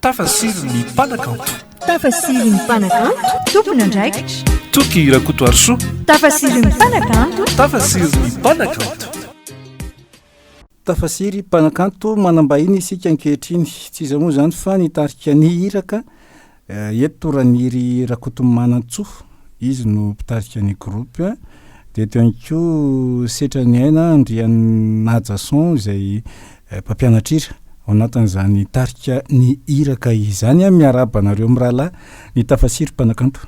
Tafasiry ny mpanakanto. Tafasiry ny mpanakanto, tompon'andraikitra. Toky Rakotoarisoa. Tafasiry ny mpanakanto. Tafasiry ny mpanakanto. Tafasiry mpanakanto manam-bahiny isika ankehitriny. Tsy iza moa izany fa ny tarika Ny Iraka. Eto Raniry Rakotomanantsoa, izy no mpitarika ny groupe. Dia eto ihany koa Setraniaina Andrianajason izay mpampianatra hira ao anatin'izany tarika Ny Iraka izany. Miarahaba anareo mirahalahy ny Tafasiry mpanakanto.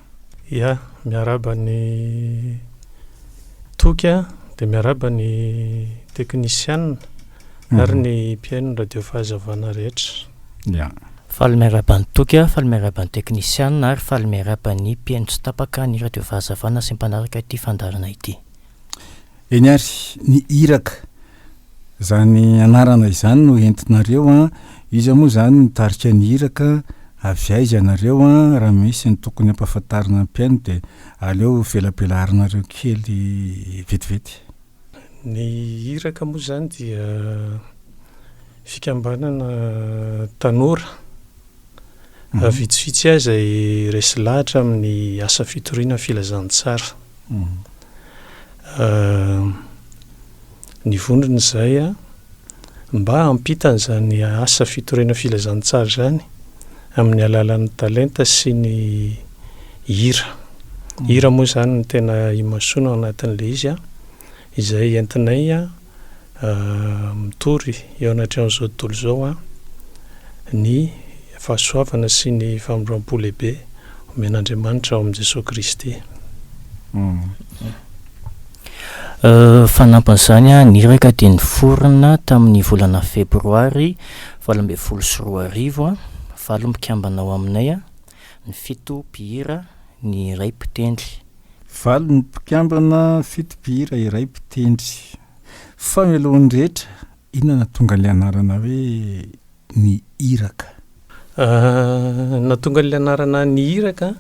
Ya, miarahaba ny Toky a, dia miarahaba ny teknisianina ary ny mpihaino ny Radio Fahazavana rehetra. Ya. Faly miarahaba an'i Toky a, faly miarahaba ny teknisianina ary faly miarahaba ny mpihaino tsy tapaka ny Radio Fahazavana sy mpanaraka ity fandaharana ity. Eny ary, ny iraka, izany anarana izany no entinareo an, iza moa izany nitarika ny iraka, avy aiza ianareo an, raha misy ny tokony hampahafantarina ny mpihaino dia aleo velabelarinareo kely vetivety. Ny iraka moa izany dia fikambanana tanora vitsivitsy izay resy lahatra amin'ny asa fitoriana filazantsara. Ny vondrona izay mba hampita an'izany asa fitoriana filazantsara izany amin'ny alalan'ny talenta sy ny hira. Hira moa izany no tena imasoana ao anatin'ilay izy izay entinay mitory eo anatrehan'izao tontolo izao ny fahasoavana sy ny famindram-po lehibe omen'Andriamanitra ao amin'i Jesoa Kristy. Fanampin'izany, ny iraka dia niforona tamin'ny volana febroary 2018, valo mpikambana ao aminay, ny fito mpihira, ny iray mpitendry. Valo ny mpikambana, fito mpihira, iray mpitendry. Fa mialohan'ny rehetra, inona nahatonga ilay anarana hoe Ny Iraka? Nahatonga an'ilay anarana Ny Iraka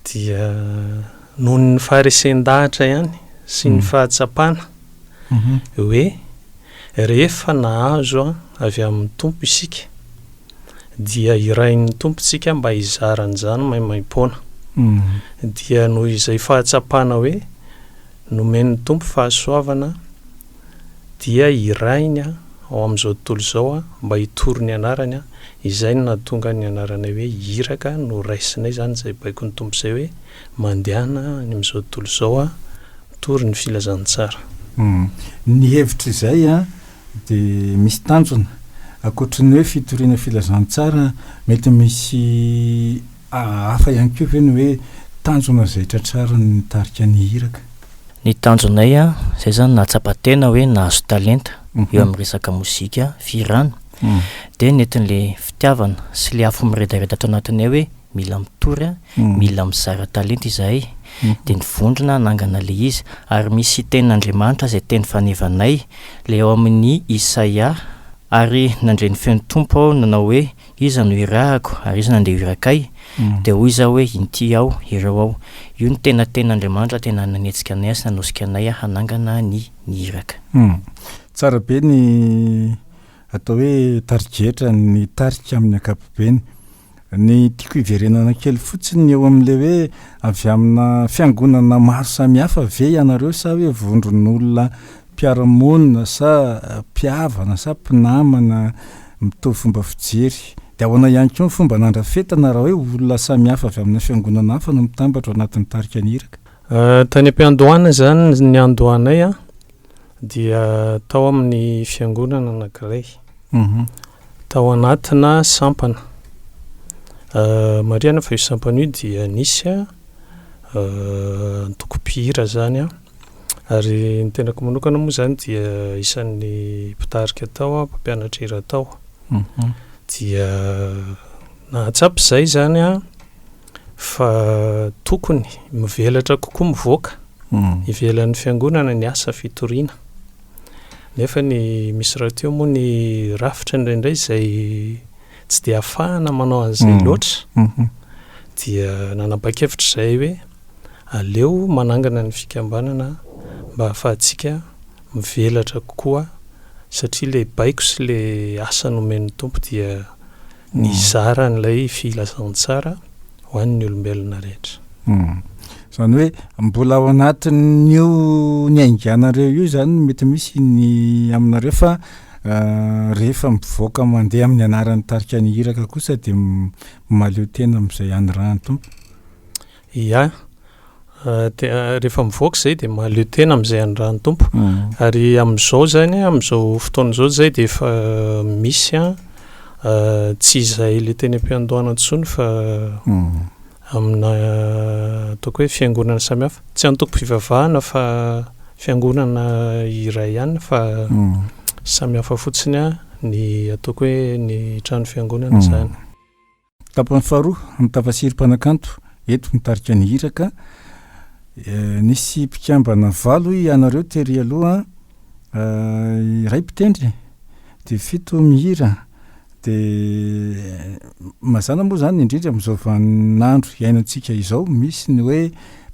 dia noho ny faharesen-dahatra ihany sy ny fahatsapana hoe rehefa nahazo avy amin'ny Tompo isika dia irahin'ny Tompo tsika mba hizara an'izany maimaimpoana. Dia noho izay fahatsapana hoe nomen'ny Tompo fahasoavana dia irahiny ao amin'izao tontolo izao mba hitory ny anarany, izay no nahatonga ny anaranay hoe iraka, noraisinay izany izay baikon'ny Tompo izay hoe mandehana any amin'izao tontolo izao mitory ny filazantsara. Ny hevitr'izay dia misy tanjona, ankoatry ny hoe fitoriana filazantsara, mety misy hafa ihany koa ve ny hoe tanjona izay tratrarin'ny tarika ny iraka? Ny tanjonay, izay izany nahatsapa tena hoe nahazo talenta eo amin'ny resaka mozika, fihirana, dia nentin'ilay fitiavana sy ilay afo miredareda ato anatinay hoe mila mitory, mila mizara talenta izahay, dia nivondrona hanangana ilay izy. Ary misy tenin'Andriamanitra izay teny fanevanay, ilay ao amin'ny Isaia, Ary nandre ny feon'ny Tompo aho nanao hoe, Iza no hirahako, ary iza no handeha ho irakay? Dia hoy izaho hoe, Inty aho, ireo aho. Io no tena tenin'Andriamanitra tena nanetsika anay sy nanosika anay hanangana ny ny iraka. Tsara be ny atao hoe tarigetra ny tarika amin'ny ankapobeny. Ny tiako hiverenana kely fotsiny eo amin'ilay hoe avy amina fiangonana maro samihafa ve ianareo sa hoe vondron'olona mpiara-monina sa mpihavana sa mpinamana mitovy fomba fijery? Dia ahoana ihany koa ny fomba nandrafetana raha hoe olona samihafa avy amina fiangonana hafa no mitambatra ao anatin'ny tarika ny iraka? Tany am-piandohana izany ny niandohanay dia tao amin'ny fiangonana anankiray. Tao anatina sampana. Marihana fa io sampana io dia nisy antoko mpihira izany an, ary ny tenako manokana moa izany dia isan'ny mpitarika tao, mpampianatra hira tao. Dia nahatsapa izay izany an fa tokony mivelatra kokoa mivoaka ivelan'ny fiangonana ny asa fitoriana. Nefa ny misy rahateo moa ny rafitra indraindray izay tsy dia ahafahana manao an'izay loatra dia nanapa-kevitra izahay hoe aleo manangana ny fikambanana mba ahafahantsika mivelatra kokoa satria ilay baiko sy ilay asa nomen'ny Tompo dia. Nizara an'ilay filazantsara ho an'ny olombelona rehetra. Izany hoe mbola ao anatin'io niainganareo io izany no mety misy ny aminareo fa rehefa mivoaka mandeha amin'ny anaran'ny tarika ny iraka kosa dia mahaleo tena amin'izay anirahan'ny Tompo. Ia. Dia rehefa mivoaka izay dia mahaleo tena amin'izay anirahan'ny Tompo. Ary amin'izao izany, amin'izao fotoana izao izay dia efa misy an, tsy izay ilay teny am-piandohana intsony fa amina ataoko hoe fiangonana samihafa. Tsy antokom-pivavahana fa fiangonana iray ihany fa samihafa fotsiny ny ataoko hoe ny trano fiangonana izany. Tapany faharoa amin'ny tafasiry mpanakanto eto mitarika ny iraka. Nisy mpikambana valo ianareo tery aloha, iray mpitendry dia fito mihira. Dia mazàna moa izany indrindra amin'izao vaninandro iainantsika izao misy ny hoe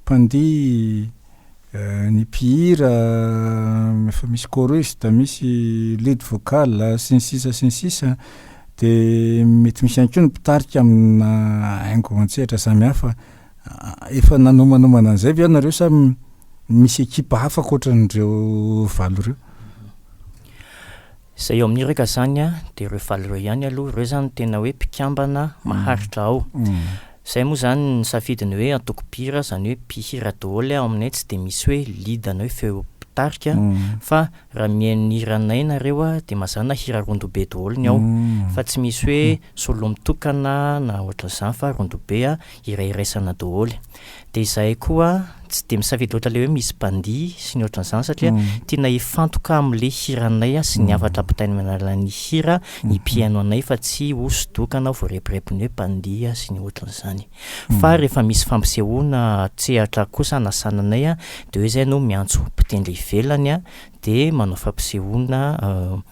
mpandihy Ny mpihira efa misy choriste, misy lead vocal sy ny sisa sy ny sisa de mety misy ihany koa ny mpitarika amina haingo an-tsehatra samihafa. Efa nanomanomana an'izay ve ianareo sa misy ekipa hafa ankoatran'ireo valo ireo? Izay eo amin'ny iraka izany dia ireo valo ireo ihany aloha, ireo izany no tena hoe mpikambana maharitra ao. Izay moa izany nisafidy ny hoe antoko mpihira, izany hoe mpihira daholo ao aminay, tsy dia misy hoe lead na hoe feo mpitarika fa raha mihaino ny hiranay nareo dia mazàna hira rondobe daholo ny ao fa tsy misy hoe solo mitokana na ohatran'izany fa rondobe hira iraisana daholo. Dia izahay koa tsy dia misafidy loatra ilay hoe misy mpandihy sy ny ohatran'izany satria tiana hifantoka amin'ilay hiranay sy ny hafatra ampitaina amin'ny alalan'ny hira ny mpihaino anay fa tsy ho sodoka na ho voarebirebin'ny hoe mpandihy sy ny ohatran'izany. Fa rehefa misy fampisehoana an-tsehatra kosa anasana anay dia hoe izay no miantso mpitendry ivelany dia manao fampisehoana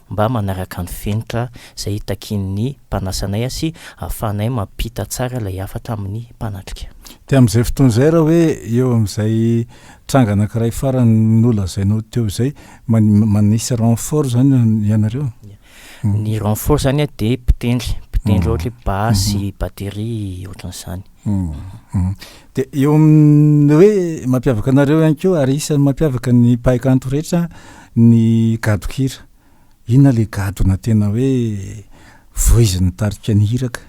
mba manaraka ny fenitra izay takian'ny mpanasa anay sy ahafahanay mampita tsara ilay hafatra amin'ny mpanatrika. Dia amin'izay fotoana izay raha hoe eo amin'izay tranga anankiray farany nolazainao teo izay, manisy renfort izany ianareo? Ny renfort izany dia mpitendry, mpitendry ohatra hoe basy, batterie, ohatran'izany. Dia eo amin'ny hoe mampiavaka anareo ihany koa ary isan'ny mampiavaka ny mpahay kanto rehetra ny gadon-kira. Inona ilay gadona tena hoe voizin'ny tarika ny iraka?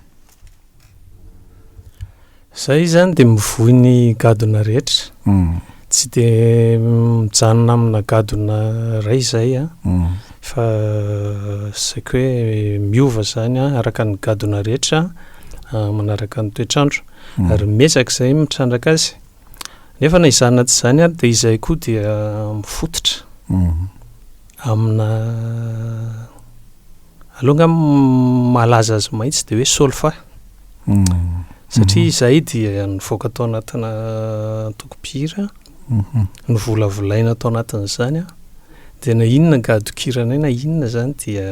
Zay izany dia mivoy ny gadona rehetra. Tsy dia mijanona amina gadona iray izay an, fa saika hoe miova izany an, araka ny gadona rehetra manaraka ny toetr'andro. Ary miezaka izay mitrandraka azy. Nefa na izany na tsy izany ary dia izay koa dia mifototra amina aloha angamba malaza azy mahitsy dia hoe solfa. Satria izahay dia nivoaka tao anatina antoko mpihira, novolavolaina tao anatin'izany an, dia na inona gadon-kiranay na inona izany dia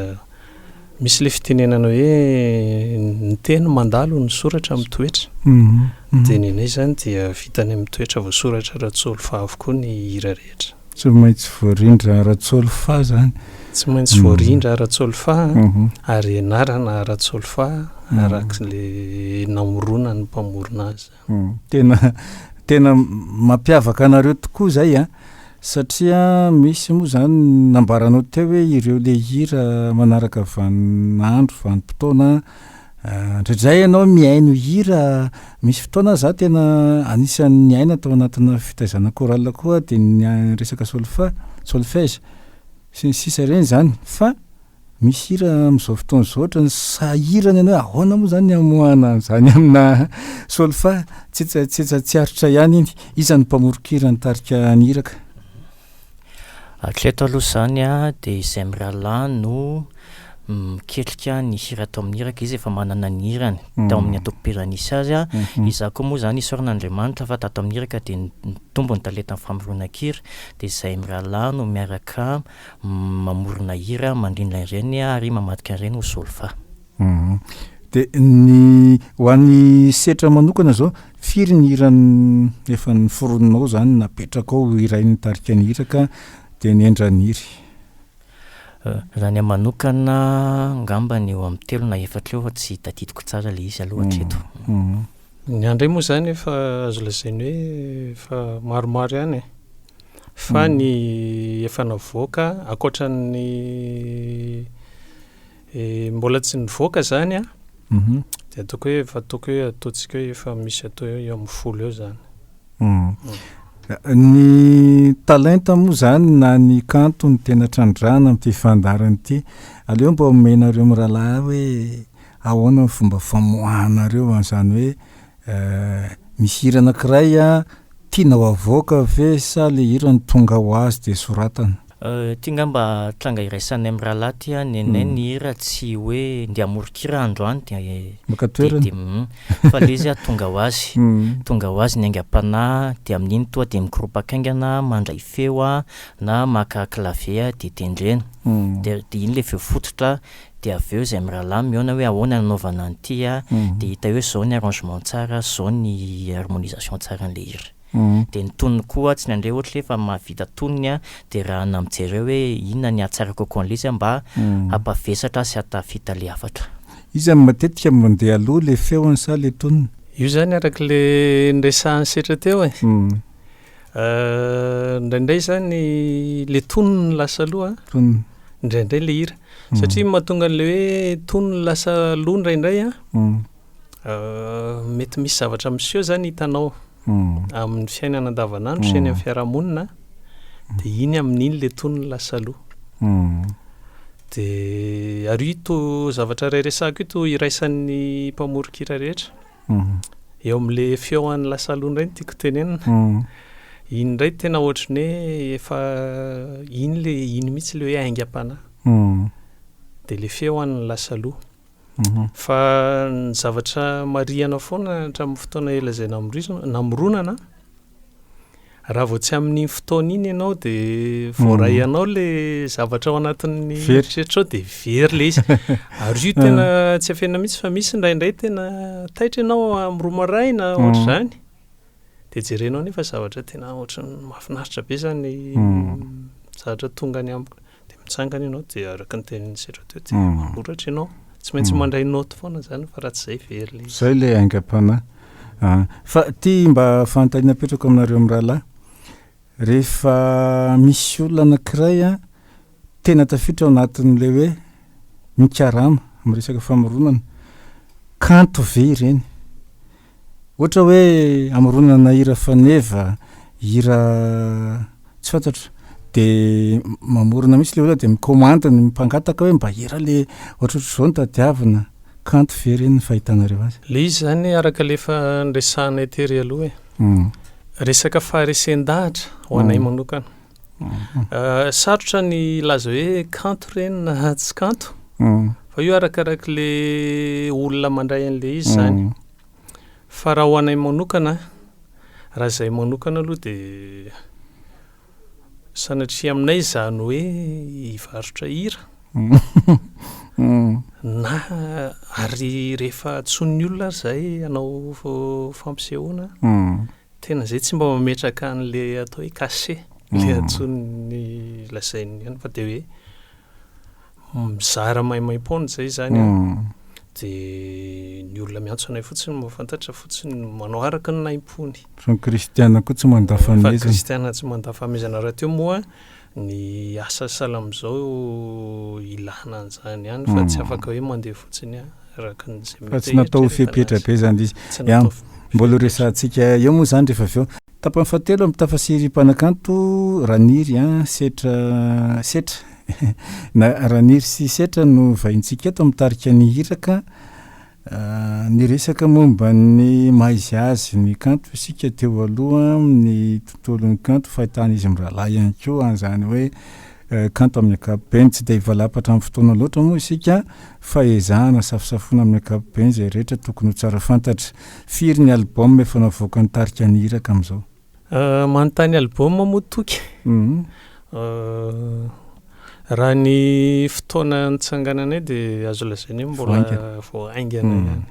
Misy ilay fitenenana hoe ny teny mandalo ny soratra mitoetra. Dia ny anay izany dia vitany mitoetra voasoratra ara-tsolfa avokoa ny hira rehetra. Tsy maintsy voarindra ara-tsolfa izany. Tsy maintsy voarindra ara-tsolfa ary ianarana ara-tsolfa araka ilay namoronan'ny mpamorona azy. Tena tena mampiavaka anareo tokoa izay an! Satria misy moa izany nambaranao teo hoe ireo le hira manaraka vaninandro, vanim-potoana, indraindray ianao mihaino hira, misy fotoana za tena anisan'ny niaina tao anatina fitaizana chorale koa dia ny resaka solfa, solfège sy ny sisa ireny izany fa Misy hira amin'izao fotoana izao ohatran'ny sahirana ianao hoe ahoana moa izany ny hamoahana an'izany amina solfa? Tsetsatsetsa tsy aritra ihany iny. Iza no mpamoron-kira nitarika ny iraka? Hatreto aloha izany dia izay mirahalahy no miketrika ny hira atao amin'ny iraka, izy efa manana ny hirany tao amin'ny antoko-mpihira nisy azy. Izaho koa moa izany isaorana Andriamanitra fa tato amin'ny iraka dia nitombo ny talentan'ny famoronan-kira, dia izahay mirahalahy no miaraka mamorona hira, mandrindra ireny ary mamadika an'ireny ho solfa. Dia ny ho an'i Setra manokana izao, firy ny hira efa noforoninao izany napetrakao ho hirain'ny tarika ny iraka dia ny Endraniry? Raha ny ahy manokana angambany eo amin'ny telo na efatra eo fa tsy tadidiko tsara ilay izy aloha hatreto. Ny ahy indray moa izany efa azo lazaina hoe efa maromaro ihany e. Fa ny efa navoaka ankoatran'ny mbola tsy nivoaka izany an, dia ataoko hoe efa ataoko hoe ataontsika hoe efa misy atao eo amin'ny folo eo izany. Ny talenta moa izany na ny kanto no tena trandrahana amin'ity fandaharana ity. Aleo mba omenareo mirahalahy hoe ahoana ny fomba famoahanareo an'izany hoe misy hira anankiray tianao avoaka ve sa le hira no tonga ho azy dia soratana? Ity ngamba tranga iraisanay mirahalahy ity an, nenay ny hira tsy hoe ndeha hamoron-kira androany dia Maka toerana. dia fa le izy tonga ho azy, tonga ho azy ny aingam-panahy dia amin'iny toa dia mikoropaka haingana mandray feo na maka clavier dia tendrena, dia iny le feo fototra dia avy eo izay mirahalahy mihaona hoe ahoana ny anaovana an'ity a, dia hita eo izao ny arrangement tsara, izao ny harmonisation tsara an'ilay hira. Dia ny tonony koa tsy nandre ohatra hoe efa mahavita tonony a, dia raha mijery eo hoe inona ny hahatsara kokoa an'ilay izy a mba hampavesatra sy hahatafita ilay hafatra. Iza no matetika mandeha aloha, ilay feony sa ilay tonony? Io izany araka ilay niresahan'i Setra teo e. Indraindray izany ilay tonony no lasa aloha, Tonony. indraindray ilay hira. Satria mahatonga an'ilay hoe tonony lasa aloha indraindray an, mety misy zavatra miseho izany hitanao amin'ny fiainana andavanandro sy eny amin'ny fiarahamonina, dia iny amin'iny ilay tonony lasa aloha. Dia ary io toa zavatra iray resahako io toa iraisan'ny mpamoron-kira rehetra. Eo amin'ilay feo an'ny lasa aloha indray no tiako tenenina. Iny indray tena ohatran'ny hoe efa iny ilay iny mihitsy ilay hoe aingam-panahy. Dia ilay feo an'ny lasa aloha. Fa ny zavatra marihana foana hatramin'ny fotoana ela izay namorizana namoronana, Raha vao tsy amin'iny fotoana iny ianao dia voaray anao ilay zavatra ao anatin'ny Very. eritreritrao dia very ilay izy. Ary io tena tsy afenina mihitsy fa misy indraindray tena taitra ianao amin'ny roa maraina ohatr'izany. Dia jerenao nefa zavatra tena ohatran'ny mahafinaritra be izany zavatra tonga any amiko. Dia mitsangana ianao dia araka ny tenin'i Setra teo dia manoratra ianao. Tsy maintsy mandray naoty foana izany fa raha tsy izay very ilay izy. Izay ilay aingam-panahy. Ah, fa ity mba fanontaniana apetrako aminareo mirahalahy. Rehefa misy olona anankiray an, tena tafiditra ao anatin'ilay hoe mikarama amin'ny resaka famoronana, kanto ve ireny? Ohatra hoe amoronana hira faneva, hira tsy fantatro, de mamorona mihitsy le olona de mikaomandy ny mpangataka hoe mba hira le ohatrohatr'izao no tadiavina, kanto ve ireny ny fahitanareo azy? Le izy zany araka le efa niresahanay tery aloha e, resaka faharesen-dahatra ho anay manokana. Sarotra ny hilaza hoe kanto ireny na tsy kanto fa io arakarak'le olona mandray an'le izy zany. Fa raha ho anay manokana, raha izahay manokana aloha dia sanatria aminay izany hoe hivarotra hira na ary rehefa antsoin'ny olona ary izahay hanao fampisehoana Tena zay tsy mba mametraka an'le atao hoe cachet, le antsoin'ny lazain'ny ihany fa de hoe mizara maimaimpoana zay zany an, de ny olona miantso anay fotsiny mahafantatra fotsiny manao araka ny nahim-pony. Fa ny kristiana koa tsy mandà Fa ny fanomezana. kristiana tsy mandà fanomezana rahateo moa ny asa sahala amin'izao ilana an'izany ihany fa tsy afaka hoe mandeha fotsiny araka ny izay Fa mety tsy natao ho hieritreretana fepetra azy. be izany izy. Tsy Ya, natao ho mbola ho fepetra. resahantsika eo moa izany rehefa avy eo. Tapany fahatelo amin'ny tafa sy mpanakanto Raniry an, Setra, Setra na Raniry sy Setra no vahintsika eto mitarika ny iraka. Niresaka momba ny maha izy azy ny kanto isika teo aloha, ny tontolon'ny kanto, fahitan'izy mirahalahy ihany koa an'izany hoe kanto amin'ny ankapobeny. Tsy dia hivalapatra amin'ny fotoana loatra moa isika fa ezahana safosafoina amin'ny ankapobeny izay rehetra tokony ho tsara fantatra. Firy ny album efa navoakan'ny tarika Ny Iraka amin'izao? Manontany album moa Toky. Raha ny fotoana nitsangananay dia azo lazaina hoe mbola vao haingana ihany.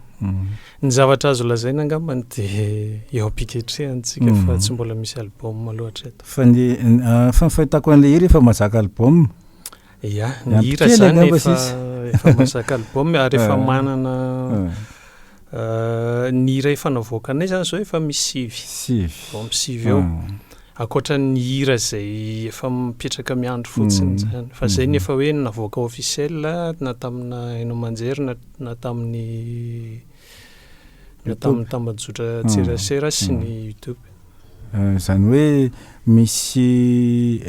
Ny zavatra azo lazaina angambany dia eo am-piketrehana tsika fa tsy mbola misy album aloha hatreto. Fa ny fa ny fahitako an'ilay hira efa mahazaka album. Ya, ny hira zany efa efa mazaka album ary efa manana ny hira efa navoakanay zany zao efa misy sivy. Sivy. Vao ampy sivy eo. Ankoatra ny hira izay efa mipetraka miandry fotsiny zany. Fa zay ny efa hoe navoaka officiel na tamina haino aman-jery na na tamin'ny na tamin'ny tambajotra tserasera sy ny YouTube. Izany hoe misy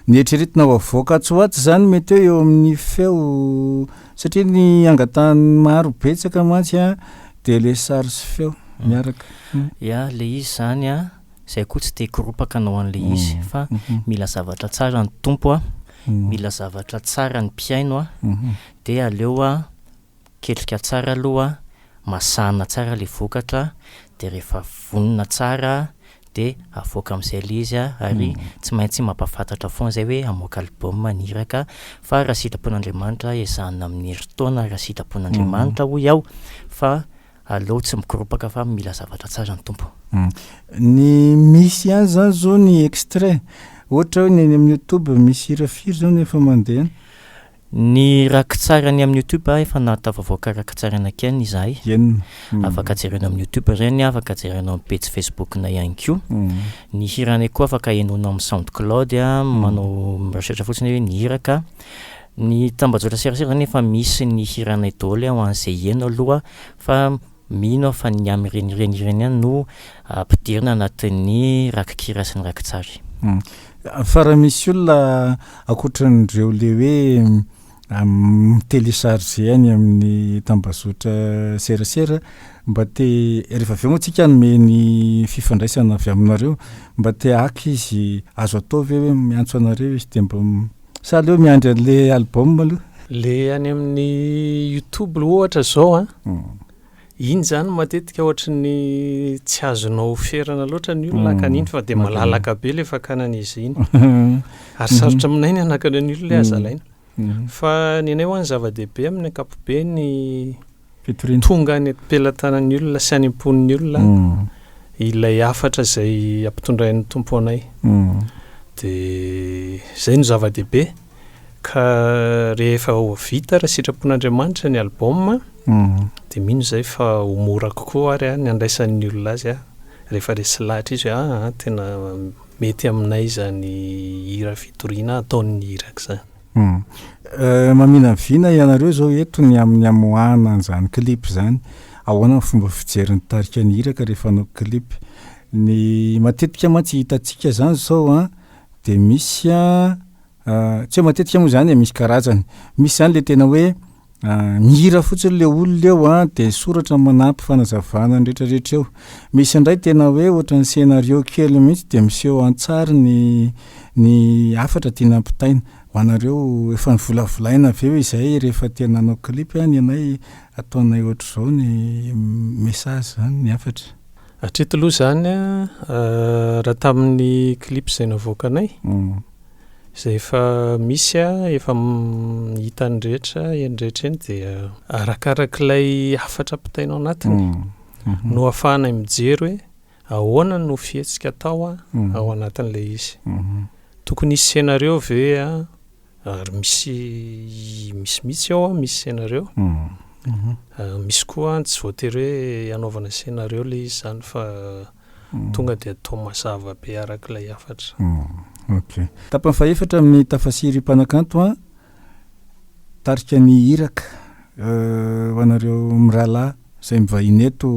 ny eritreretina ho avoaka atsy ho atsy izany mety hoe eo amin'ny feo satria ny angatahan'ny maro betsaka mantsy an dia ilay sary sy feo miaraka. Ya, ilay izy izany an, izay koa tsy te hikoropaka hanao an'ilay izy fa mila zavatra tsara ny Tompo an, mila zavatra tsara ny mpihaino an, dia aleo an Ketrika tsara aloha, masahana tsara le vokatra de rehefa vonona tsara de avoaka amizay le izy ary tsy maintsy mampafantatra foana zay hoe hamoaka album ny iraka fa raha sitrapon'Andriamanitra ezahana amin'ny herintaona raha sitrapon'Andriamanitra hoy aho fa aleo tsy mikoropaka fa mila zavatra tsara ny Tompo. Ny misy ihany zany zao ny extrait, ohatra hoe ny eny amin'ny youtube misy hira firy zao no efa mandeha any? Ny rakitsarany amin'ny youtube efa nahatafavoaka rakitsary anankienina izahay. Enina. Afaka jerena amin'ny youtube ireny, afaka jerena amin'ny pejy Facebook-nay ihany koa. Ny hiranay koa afaka henoina amin'ny soundcloud, manao mi-recherche fotsiny hoe ny iraka. Ny tambajotra serasera zany efa misy ny hiranay daholo ho an'izay heno aloha fa mino aho fa ny amin'ireny ireny ihany no ampidirina anatin'ny rakikira sy ny rakitsary. Fa raha misy olona ankoatran'ireo le hoe mi-télécharger any amin'ny tambazotra serasera mba te rehefa avy eo moa tsika hanome ny fifandraisana avy aminareo mba te haka izy azo atao ve hoe miantso anareo izy de mba sa aleo miandry an'le album aloha? Le any amin'ny youtube ohatra zao an, Iny izany matetika ohatry ny tsy azonao ferana loatra ny olona haka an'iny fa dia malalaka be ilay fakana an'izy iny. Ary sarotra aminay ny hanakana ny olona hoe aza alaina. Fa ny anay ho'a ny zava-dehibe amin'ny ankapobeny tonga any am-pelatanan'ny olona sy any am-pon'ny olona ilay hafatra izay ampitondrain'ny Tompo anay. Dia izay no zava-dehibe. Ka rehefa ho vita raha sitrapon'Andriamanitra ny album dia mino izay fa ho mora kokoa ary ny handraisan'ny olona azy rehefa resy lahatra izy hoe aa tena mety aminay izany hira fitoriana ataon'ny iraka izany. Maminavina ianareo izao eto ny amin'ny hamoahana an'izany clip izany. Ahoana ny fomba fijerin'ny tarika ny iraka rehefa hanao clip? Ny matetika mantsy hitantsika izany izao an, dia misy an, Tsy hoe matetika moa izany e, misy karazany. Misy izany le tena hoe mihira fotsiny le olona eo an, de soratra manampy fanazavana ny rehetrarehetra eo. Misy indray tena hoe ohatran'ny scénario kely mihitsy de miseho an-tsary ny ny hafatra tiana ampitaina. Ho anareo efa novolavolaina avy eo izay rehefa tena hanao clip ny anay ataonay ohatr'izao ny message izany, ny hafatra. Hatreto aloha izany an, raha tamin'ny clip izay navoakanay, izay efa misy efa hitan'ny rehetra eny rehetra eny dia arakarak'ilay hafatra ampitaina ao anatiny no ahafahanay mijery hoe ahoana no fihetsika atao ao anatin'ilay izy. Tokony hisy scénario ve Ary misy misy mihitsy ao an, misy scénario. Misy koa tsy voatery hoe hanaovana scénario ilay izy izany fa tonga dia atao mazava be araka ilay hafatra. Ok. Tapany fahefatra amin'ny Tafasiry mpanakanto an, tarika ny iraka ho anareo mirahalahy izay mivahiny eto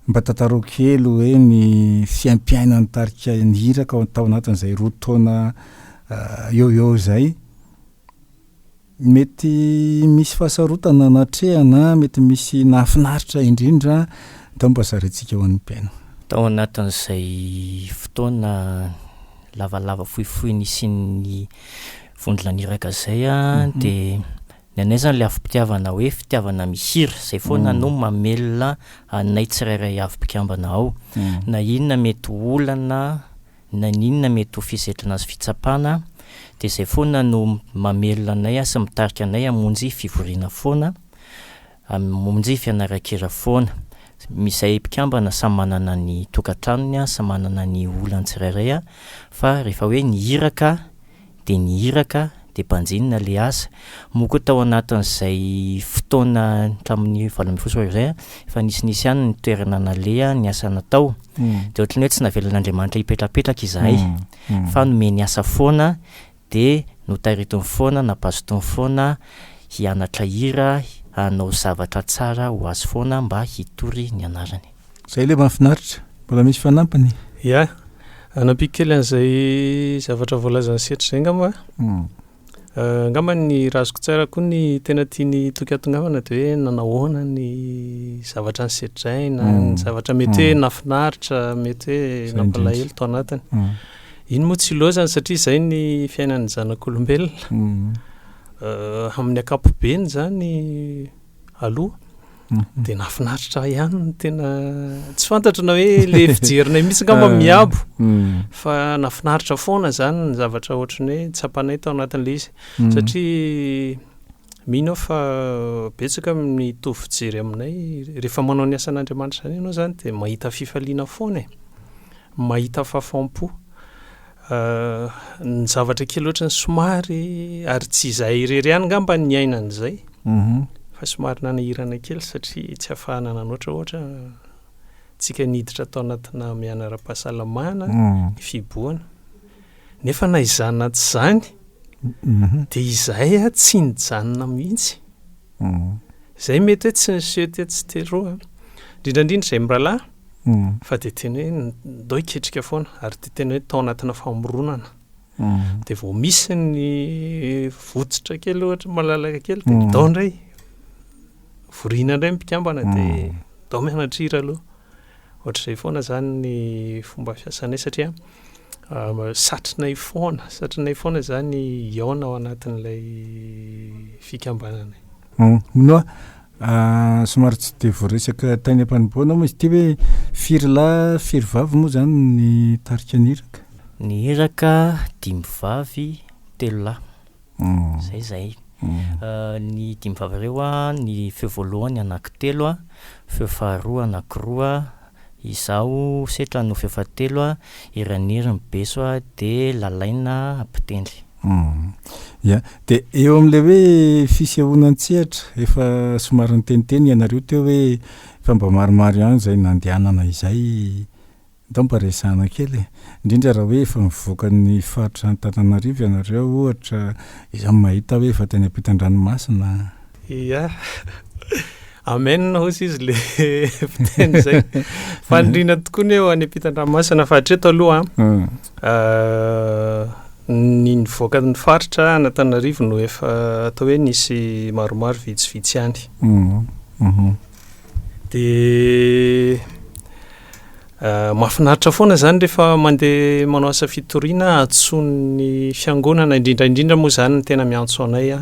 mba tantarao kely hoe ny fiaimpiainan'ny tarika ny iraka tao anatin'izay roa taona eo ho eo izay. Mety misy fahasarotana natrehana, mety misy nahafinaritra indrindra, ndao mba zaraintsika ho an'ny mpihaino. Tao anatin'izay fotoana lavalava fohifohy nisian'ny vondrona niraka izay dia ny anay izany ilay afom-pitiavana hoe fitiavana mihira, izay foana no mamelona anay tsirairay avy mpikambana ao. Na inona mety ho olana na n'inona mety ho fisetrana sy fitsapana dia izay foana no mamelona anay sy mitarika anay hamonjy fivoriana foana, hamonjy fianaran-kira foana. Izay mpikambana samy manana ny tokantranony, samy manana ny olany tsirairay fa rehefa hoe ny iraka dia ny iraka. dia banjinina ilay asa. Moa koa tao anatin'izay fotoana hatramin'ny 2018 izay, efa nisinisy ihany ny toerana naleha, ny asa natao. Dia ohatran'ny hoe tsy navelan'Andriamanitra hipetrapetraka izahay fa nomeny asa foana dia notaritiny foana, nampazotoiny foana hianatra hira, hanao zavatra tsara ho azy foana mba hitory ny anarany. Zay ilay mahafinaritra. Mbola misy fanampiny? Ya, hanampiko kely an'izay zavatra voalazan'i Setry izay angamba. Angamba ny raha azoko tsara koa ny tena tian'i Toky hatongavana dia hoe nanahoana ny zavatra nisedraina, ny zavatra mety hoe nahafinaritra, mety hoe nampalahelo tao anatiny. Iny moa tsy ilaozana satria izay ny fiainan'ny zanak'olombelona. Amin'ny ankapobeny izany aloha dia nahafinaritra ahy ihany ny tena tsy fantatro na hoe le fijerinay mihitsy angamba miabo fa nahafinaritra foana zany ny zavatra ohatran'ny hoe tsapanay tao anatin'ilay izy satria mino aho fa betsaka mitovy fijery aminay rehefa manao ny asan'Andriamanitra izany ianao zany dia mahita fifaliana foana e, mahita fahafaham-po. Ny zavatra kely ohatran'ny somary ary tsy izahay irery ihany angamba no niaina an'izay fa somary nanahirana kely satria tsy ahafahana nanoatra ohatra tsika niditra tao anatina miana ara-pahasalamana ny fihibohana nefa na izany na tsy izany dia izahay a tsy nijanona mihitsy Izay mety hoe tsy niseho tetsy sy teroa, indrindra indrindra izay mirahalahy, fa dia tena hoe ndao hiketrika foana, ary dia tena hoe tao anatina famoronana. Dia vao misy ny votsotra kely ohatra malalaka kely dia ndao indray, voriana indray ny mpikambana dia ndao mianatra hira aloha. Ohatr'izay foana izany ny fomba fiasanay satria satrinay foana, satrinay foana izany hihaona ao anatin'ilay fikambananay. Hono hoa, somary tsy dia voaresaka tany am-panombohana moa izy ity hoe firy lahy firy vavy moa izany ny tarika ny iraka? Ny iraka dimy vavy telo lahy. Zay zay. Ny dimy vava ireo an, ny feo voalohany anankitelo an, feo faharoa anankiroa, izaho Setra no feo fahatelo an, i Raniry ny beso an, dia Lalaina mpitendry. Ya, dia eo amin'ilay hoe fisehoana an-tsehatra, efa somary niteniteny ianareo teo hoe efa mba maromaro ihany izay nandehanana izay. Ndao mba resahana kely e! Indrindra raha hoe efa mivoaka ny faritra Antananarivo ianareo ohatra, izaho mahita hoe efa teny ampitan-dranomasina. Ia. Amen hozy izy le fiteny zay. Faniriana tokoa ny hoe ho any ampitan-dranomasina fa hatreto aloha an, ny nivoaka ny faritra an'Antananarivo no efa atao hoe nisy maromaro vitsivitsy ihany. Dia mahafinaritra foana izany rehefa mandeha manao asa fitoriana antsoin'ny fiangonana, indrindra indrindra moa izany ny tena miantso anay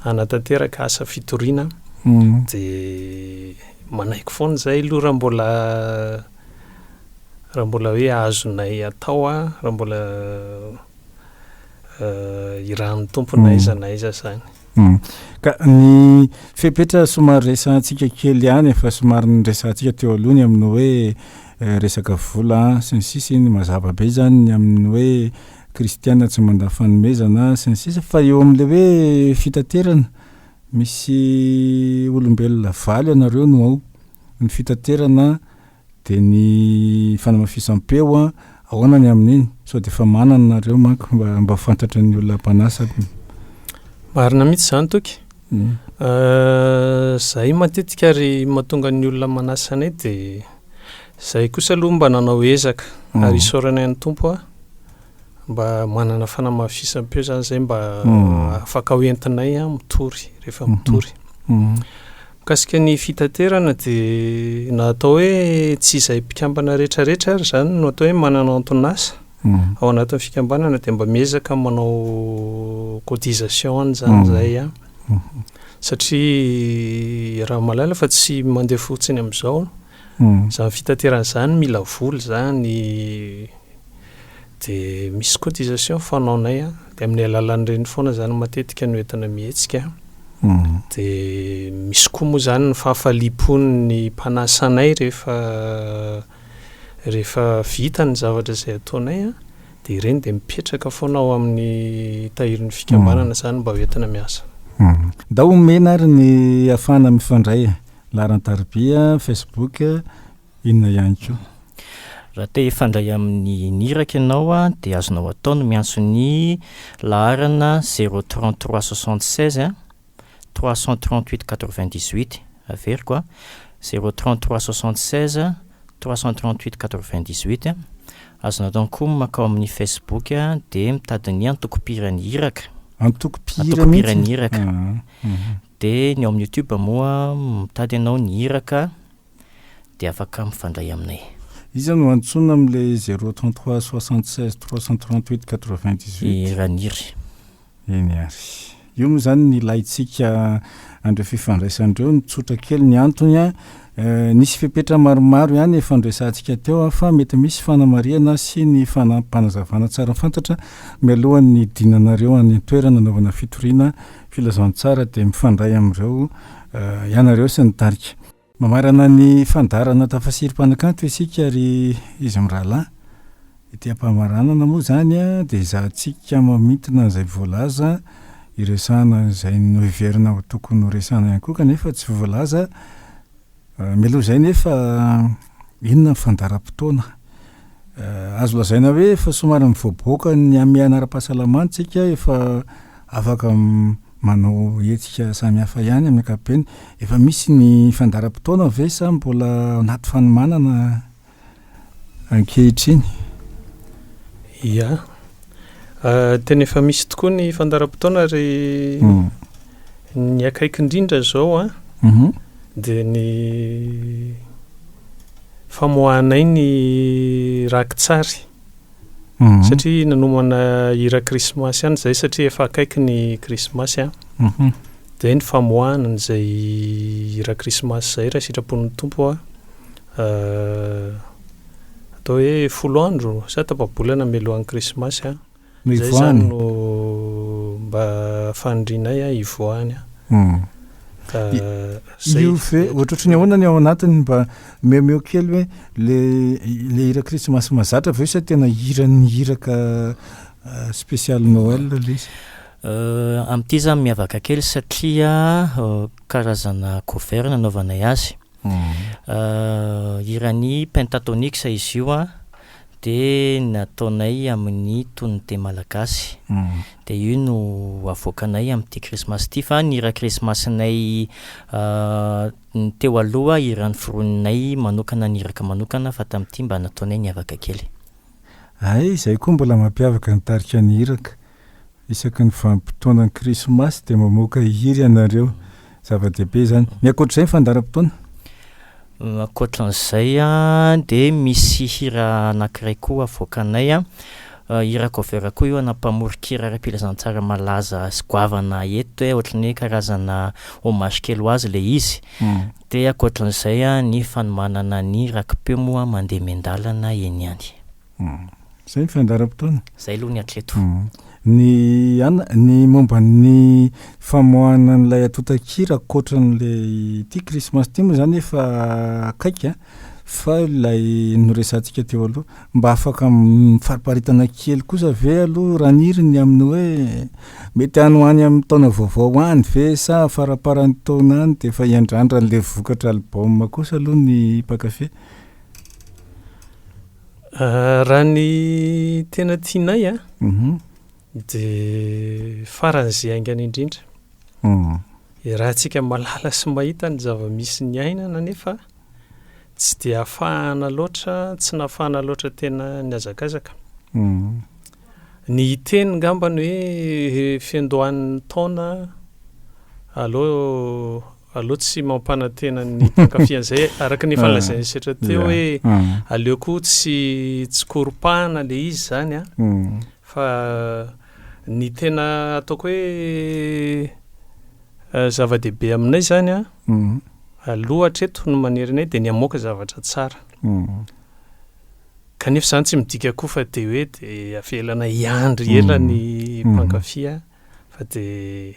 hanatanteraka asa fitoriana. Dia manaiky foana izahay aloha raha mbola raha mbola hoe azonay atao raha mbola irahan'ny Tompo na aiza na aiza izany. Ka ny fepetra somary resahantsika kely ihany, efa somary niresahantsika teo aloha ny amin'ny hoe resaka vola sy ny sisa iny mazava be izany ny amin'ny hoe kristiana tsy mandà fanomezana sy ny sisa fa eo amin'ilay hoe fitaterana, misy olombelona valo ianareo no ao, ny fitaterana Dia ny fanamafisam-peo an, ahoana ny amin'iny? Sao dia efa manana nareo manko mba mba ho fantatry ny olona mpanasa. Marina mihitsy izany Toky. Zahay matetika ary mahatonga ny olona manasa anay dia zahay kosa aloha mba nanao ezaka ary isaoranay an'ny Tompo aho mba manana fanamafisam-peo izany zay mba afaka ho entinay mitory rehefa mitory. Mikasika ny fitaterana dia na atao hoe tsy izay mpikambana rehetrarehetra ary izany no atao hoe manana anton'asa ao anatin'ny fikambanana dia mba miezaka manao cotisation any izany izahay an. Satria raha mahalala fa tsy mandeha fotsiny amin'izao izany fitaterana izany mila vola izany dia misy cotisation fanaonay an, dia amin'ny alalan'ireny foana izany matetika no entina mihetsika. Dia misy koa moa izany ny fahafaliam-pon'ny mpanasa anay rehefa rehefa vita ny zavatra izay ataonay an, Dia ireny dia mipetraka foana ao amin'ny tahirin'ny fikambanana izany mba ho entina miasa. Ndao omena ary ny ahafahana mifandray e. Laharan-tarobia, Facebook, inona ihany koa. Raha te hifandray amin'ny Niraka ianao dia azonao atao ny miantso ny laharana 033 76 338 98, averiko a, 033 76 338 98, azonao atao koa ny mankao amin'ny Facebook dia mitady ny antokom-pihiran'ny Iraka, Antokom-pihira mihitsy? Antokom-pihiran'ny Iraka, dia ny ao amin'ny YouTube moa mitady ianao ny Iraka dia afaka mifandray aminay. Iza no antsoina amin'ilay 033 76 338 98? I Raniry. Eny ary. Io moa izany ny ilaintsika an'ireo fifandraisana ireo, ny tsotra kely ny antony an, nisy fepetra maromaro ihany efa noresahantsika teo an, fa mety misy fanamarihana sy ny fanampim-panazavana tsara fantatra mialohan'ny hidinanareo any an-toerana anaovana fitoriana filazantsara dia mifandray amin'ireo ianareo sy ny tarika. Mamarana ny fandaharana Tafasirim-panakanto isika ry izy mirahalahy. Ety am-pamaranana moa izany dia ezahantsika mamintina izay voalaza, iresahana izay noheverina ho tokony horesahana ihany koa kanefa tsy voalaza. Mialoha izay nefa inona ny fandaharam-potoana? Azo lazaina hoe efa somary mivoaboaka ny hamehana ara-pahasalamana isika, efa afaka Manao hetsika samihafa ihany amin'ny ankapobeny. Efa misy ny fandaharam-potoana ve sa mbola anaty fanomanana ankehitriny? Ia. Tena efa misy tokoa ny fandaharam-potoana ary ny akaiky indrindra izao an, dia ny famoahanay ny rakitsary. Satria nanomana hira krismasy ihany izahay satria efa akaiky ny krismasy an. Dia ny famoahana an'izay hira krismasy izay raha sitrapon'ny Tompo an, atao hoe folo andro sa tapa-bolana mialohan'ny krismasy an. No Izay izany hivoahany? no mba fanirianay an, hivoahany an. Zay. Io ve ohatrohatry ny ahoana ny ao anatiny mba miomeo kely hoe le le hira krismasy mahazatra ve sa tena hiran'ny iraka spécial Noël le izy? Amin'ity zany miavaka kely satria karazana cover nanaovanay azy. Hiran'ny Pentatonix izy io an, dia nataonay amin'ny tonony teny malagasy. Dia io no avoakanay amin'ity krismasy ity fa ny hira krismasinay ny teo aloha hira noforoninay manokana ny iraka manokana fa tamin'ity mba nataonay niavaka kely. Hay, izay koa mbola mampiavaka ny tarika ny iraka. Isaky ny vanim-potoanan'ny krismasy dia mamoaka hira ianareo. Zava-dehibe izany. Ny ankoatr'izay ny fandaharam-potoana? Ankoatran'izay dia misy hira anankiray koa avoakanay, hira cover koa io ana mpamoron-kira ara-pilazantsara malaza sy goavana eto e, ohatran'ny hoe karazana hommage kely ho azy ilay izy. Dia ankoatran'izay ny fanomanana ny raki-peo moa mandeha miandalana eny ihany. Izay ny fandaharam-potoana. Izay aloha ny hatreto. Ny an, ny momba ny famoahana an'ilay antontan-kira ankoatran'ilay ity krismasy ity moa izany efa akaiky an, fa ilay noresahantsika teo aloha, mba afaka mifariparitana kely kosa ve aloha Raniry ny amin'ny hoe mety any ho any amin'ny taona vaovao any ve sa faramparan'ny taona any dia efa hiandrandra an'ilay vokatra album kosa aloha ny mpankafy? Raha ny tena tianay an, dia faran'izay haingana indrindra. Iarahantsika mahalala sy mahita ny zava-misy niainana anefa tsy dia ahafahana loatra, tsy nahafahana loatra tena nihazakazaka. Ny hiteny ngambany hoe fiandohan'ny taona aleo Aleo tsy mampanantena ny mpankafy an'izay, araka ny efa nolazain'i Setra teo hoe aleo koa tsy tsy koropahana le izy izany an, fa ny tena ataoko hoe zava-dehibe aminay izany an, aloha hatreto ny manery anay dia ny hamoaka zavatra tsara. Kanefa izany tsy midika koa fa dia hoe dia avelana hiandry ela ny mpankafy fa dia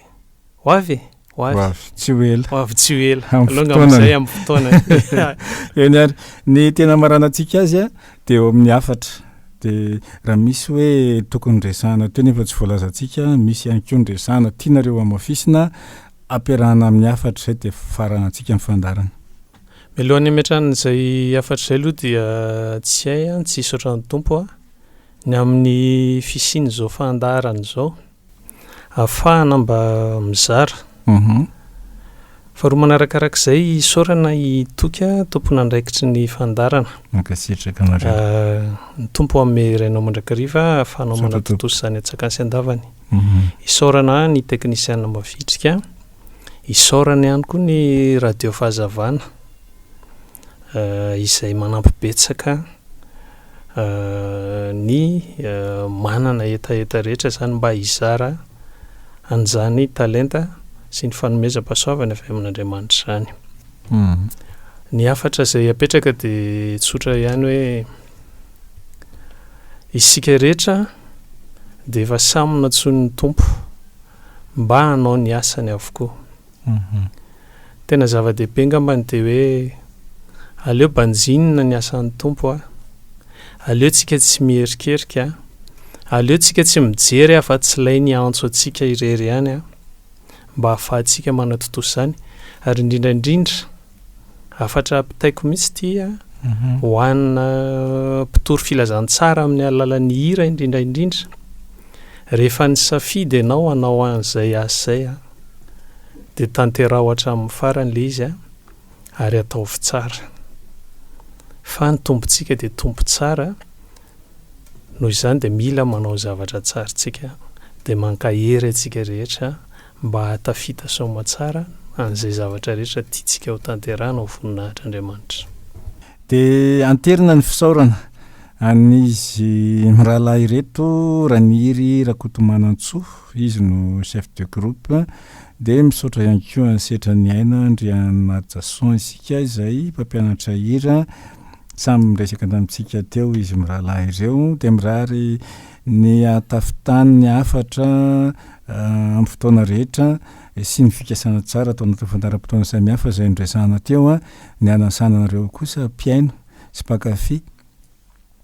ho avy e! Ho avy. Ho avy tsy ho ela. Ho avy tsy ho ela. Amin'ny Aleo angamba fotoanany. izay amin'ny fotoanany. Eny ary, ny tena hamaranantsika azy dia eo amin'ny hafatra. Dia raha misy hoe tokony resahana teo nefa tsy voalazantsika, misy ihany koa ny resahana tianareo hamafisina, ampiarahana amin'ny hafatra izay dia faranantsika ny fandaharana. Mialohan'ny hametrahana izay hafatra izay aloha dia tsy hay an, tsy hisaotra ny Tompo aho ny amin'ny fisian'izao fandaharana izao ahafahana mba mizara. Faharoa manarakarak'izay isaorana i Toky tompon'andraikitry ny fandaharana. Mankasitraka anareo. Ny Tompo hanome hery anao mandrakariva ahafahanao manatontosa izany an-tsakany sy an-davany. Isaorana ny teknisiana mavitrika. Isaorana ihany koa ny Radio Fahazavana izay manampy betsaka ny manana hetaheta rehetra izany mba hizara an'izany talenta sy ny fanomezam-pahasoavana avy amin'Andriamanitra izany. Ny hafatra izay apetraka dia tsotra ihany hoe isika rehetra dia efa samy nantsoin'ny Tompo mba hanao ny asany avokoa. Tena zava-dehibe angambany dia hoe aleo banjinina ny asan'ny Tompo a, aleo tsika tsy miherikerika a, aleo tsika tsy mijery afa-tsy ilay niantso antsika irery ihany a, mba hahafahantsika manatontosa izany, ary indrindra indrindra Hafatra ampitaiko mihitsy ity a, ho anà mpitory filazantsara amin'ny alalan'ny hira indrindra indrindra, rehefa nisafidy ianao hanao an'izay asa izay a, dia tanteraho hatramin'ny farany ilay izy a, ary ataovy tsara. Fa ny Tompontsika dia Tompo tsara, noho izany dia mila manao zavatra tsara isika, dia mankahery antsika rehetra mba hahatafita soamatsara an'izay zavatra rehetra tiantsika ho tanterahina ho voninahitr'Andriamanitra. Dia anterina ny fisaorana an'izy mirahalahy ireto, Raniry Rakotomanantsoa, izy no chef de groupe, dia misaotra ihany koa an'i Setraniaina Andrianajason isika izay mpampianatra hira, samy niresaka tamintsika teo izy mirahalahy ireo, dia mirary ny hahatafitany ny hafatra amin'ny fotoana rehetra sy ny fikasana tsara atao anatin'ny fandaharam-potoana samihafa izay noresahana teo, ny hanasana anareo kosa mpihaino sy mpankafy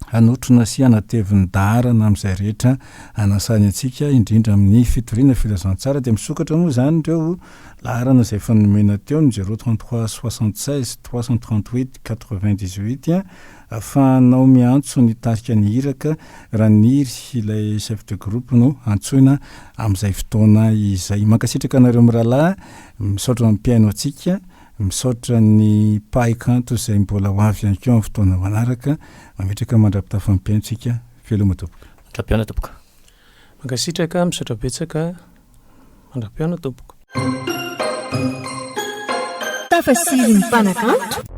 hanotrona sy hanatevin-daharana amin'izay rehetra hanasany antsika, indrindra amin'ny fitoriana filazantsara. Dia misokatra moa izany ireo laharana izay efa nomena teo, ny 033 76 338 98, Ahafahanao miantso ny tarika ny iraka Raniry ilay chef de groupe no antsoina amin'izay fotoana izay. Mankasitraka anareo mirahalahy, misaotra ny mpihaino antsika, misaotra ny mpahay kanto izay mbola ho avy ihany koa amin'ny fotoana manaraka. Mametraka mandra-pitafa ny mpihaino tsika. Veloma tompoko. Mandra-pihaona tompoko. Mankasitraka, misaotra betsaka, mandra-pihaona tompoko. Tafasirin'ny mpanakanto.